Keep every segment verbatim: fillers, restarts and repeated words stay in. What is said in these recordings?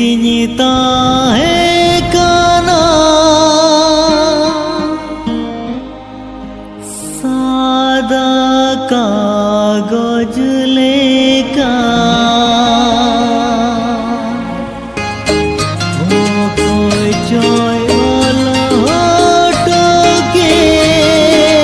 ᱤᱧ ᱛᱟᱦᱮᱸ ᱠᱟᱱᱟ ᱥᱟᱫᱟ ᱠᱟᱜᱚᱡᱽ ᱞᱮᱠᱟ᱾ ᱚᱠᱚᱭ ᱪᱚᱭ ᱚᱞ ᱦᱚᱴᱚ ᱠᱮᱫ᱾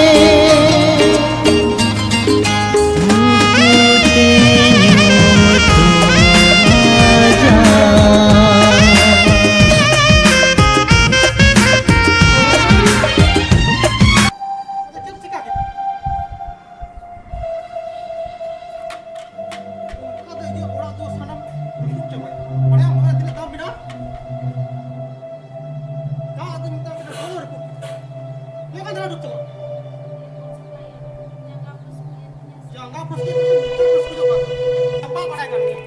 ᱡᱟᱸᱜᱟ ᱯᱷᱟᱹᱥᱠᱤ ᱯᱷᱟᱹᱥᱠᱤ ᱡᱚᱜ ᱠᱟᱱ ᱛᱤᱧᱟ᱾ ᱵᱟᱭ ᱵᱟᱲᱟᱭ ᱠᱟᱱ ᱜᱮᱭᱟ᱾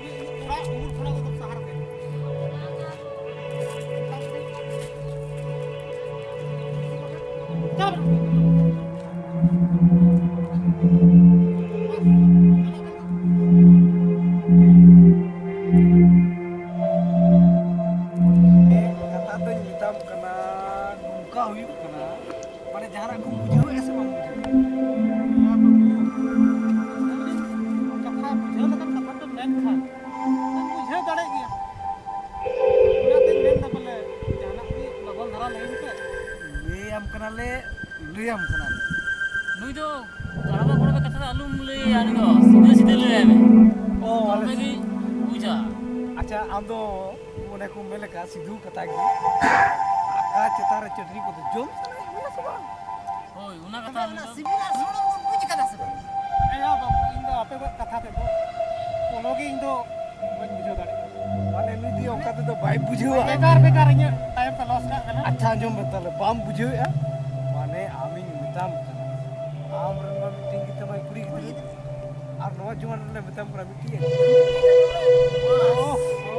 ᱤᱭᱟᱹ, ᱤᱭᱟᱹ, ᱛᱷᱚᱲᱟ ᱩᱢᱩᱞ ᱛᱷᱚᱲᱟ ᱠᱚᱫᱚ ᱥᱟᱦᱟᱨ ᱨᱮ᱾ ᱪᱟᱞᱟᱜ ᱵᱮᱱ᱾ ᱠᱟᱛᱷᱟ ᱫᱚᱧ ᱢᱮᱛᱟᱢ ᱠᱟᱱᱟ, ᱱᱚᱝᱠᱟ ᱦᱩᱭᱩᱜ ᱠᱟᱱᱟ᱾ ᱢᱟᱱᱮ ᱡᱟᱦᱟᱱᱟᱜ ᱠᱚᱢ ᱵᱩᱡᱷᱟᱹᱣᱮᱫᱼᱟ ᱥᱮ ᱵᱟᱢ ᱵᱩᱡᱷᱟᱹᱣᱮᱫᱼᱟ? ᱤᱭᱟᱹ ᱵᱟᱹᱵᱩ, ᱠᱟᱛᱷᱟ ᱵᱩᱡᱷᱟᱹᱣ ᱞᱮᱠᱟᱱ ᱠᱟᱛᱷᱟ ᱯᱮ ᱢᱮᱱ ᱠᱷᱟᱱ, ᱵᱩᱡᱷᱟᱹᱣ ᱫᱟᱲᱮᱭᱟᱜ ᱜᱮᱭᱟ᱾ ᱚᱱᱟᱛᱮᱧ ᱢᱮᱱᱫᱟ ᱵᱚᱞᱮ, ᱡᱟᱦᱟᱱᱟᱜ ᱜᱮ ᱞᱚᱜᱚᱱ ᱫᱷᱟᱨᱟ ᱞᱟᱹᱭ ᱢᱮᱥᱮ᱾ ᱞᱟᱹᱭᱟᱢ ᱠᱟᱱᱟᱞᱮ, ᱞᱟᱹᱭᱟᱢ ᱠᱟᱱᱟᱞᱮ᱾ ᱱᱩᱭ ᱫᱚ ᱜᱟᱲᱵᱟ ᱜᱚᱲᱵᱟ ᱠᱟᱛᱷᱟ ᱫᱚ ᱟᱞᱚᱢ ᱞᱟᱹᱭᱟ, ᱱᱩᱭ ᱫᱚ ᱥᱤᱫᱷᱟᱹ ᱥᱤᱫᱷᱟᱹ ᱞᱟᱹᱭᱟᱭ ᱢᱮ᱾ ᱚ, ᱟᱞᱮ ᱛᱚᱵᱮ ᱜᱮ ᱵᱩᱡᱟ᱾ ᱟᱪᱪᱷᱟ, ᱟᱢ ᱫᱚ ᱚᱱᱮ ᱠᱚ ᱢᱮᱱ ᱞᱮᱠᱟ ᱥᱤᱫᱷᱩ ᱠᱟᱛᱷᱟ ᱜᱮ, ᱟᱠᱟ ᱪᱮᱛᱟᱱ ᱨᱮ ᱪᱟᱹᱴᱱᱤ ᱠᱚᱫᱚ ᱡᱚᱢ ᱥᱟᱱᱟᱭᱮᱫ ᱢᱮᱭᱟ ᱥᱮ ᱵᱟᱝ? ᱦᱳᱭ, ᱚᱱᱟ ᱠᱟᱛᱷᱟ ᱛᱚᱵᱮ ᱚᱱᱟ ᱟᱞᱮ ᱫᱚ ᱥᱤᱵᱤᱞ ᱟᱨ ᱥᱚᱲᱚᱢ ᱫᱚᱢ ᱵᱩᱡᱽ ᱠᱟᱫᱟ ᱥᱮ ᱵᱟᱝ? ᱦᱮᱸ ᱭᱟ ᱵᱟᱹᱵᱩ, ᱤᱧ ᱫᱚ ᱟᱯᱮ ᱠᱚᱣᱟᱜ ᱠᱟᱛᱷᱟ ᱛᱮᱫᱚ ᱠᱳᱱᱳ ᱜᱮ ᱤᱧ ᱫᱚ ᱵᱟᱹᱧ ᱵᱩᱡᱷᱟᱹᱣ ᱫᱟᱲᱮᱭᱟᱜ ᱠᱟᱱᱟ᱾ ᱢᱟᱱᱮ ᱱᱩᱭ ᱫᱚ ᱚᱱᱠᱟ ᱛᱮᱫᱚ ᱵᱟᱭ ᱵᱩᱡᱷᱟᱹᱣᱟ᱾ ᱵᱮᱠᱟᱨ ᱵᱮᱠᱟᱨ ᱤᱧᱟᱹᱜ ᱴᱟᱭᱤᱢ ᱯᱮ ᱞᱚᱥ ᱠᱟᱜ ᱠᱟᱱᱟ᱾ ᱟᱪᱪᱷᱟ, ᱟᱸᱡᱚᱢ ᱢᱮ ᱛᱟᱦᱞᱮ, ᱵᱟᱢ ᱵᱩᱡᱷᱟᱹᱣᱮᱫᱼᱟ? ᱢᱟᱱᱮ ᱟᱢᱤᱧ ᱢᱮᱛᱟᱢ ᱠᱟᱱᱟ, ᱟᱢ ᱨᱮᱱ ᱢᱟ ᱢᱤᱫᱴᱮᱱ ᱜᱮ ᱛᱟᱢᱟᱭ ᱠᱩᱲᱤ ᱜᱤᱫᱽᱨᱟᱹ, ᱟᱨ ᱱᱚᱣᱟ ᱡᱩᱣᱟᱱ ᱨᱮᱱ ᱢᱮᱛᱟᱢ ᱠᱟᱱᱟ ᱢᱤᱫᱴᱮᱱ᱾ ᱳ,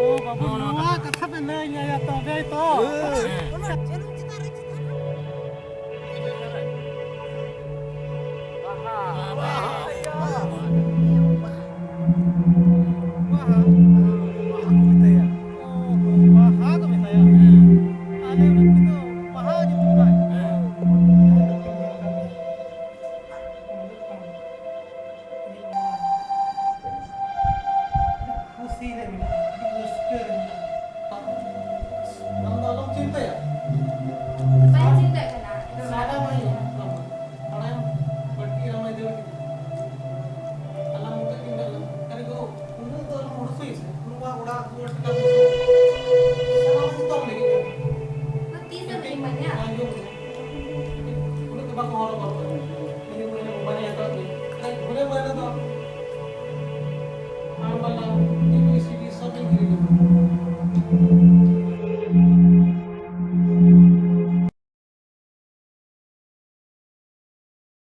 ᱳ, ᱵᱟᱹᱵᱩ, ᱱᱚᱣᱟ ᱠᱟᱛᱷᱟ ᱯᱮ ᱞᱟᱹᱭ ᱧᱟᱭᱟ ᱛᱚᱵᱮ ᱛᱚ᱾ ᱦᱮᱸ᱾ ᱚᱱᱟ ᱪᱟᱹᱞᱩ ᱪᱮᱛᱟᱱ ᱨᱮ ᱪᱮᱛᱟᱱ ᱨᱮ᱾ ᱵᱟᱦᱟ᱾ ᱵᱟᱦᱟ᱾ ᱵᱟᱦᱟ᱾ ᱦᱚᱨᱚᱜ ᱵᱟᱸᱫᱮ᱾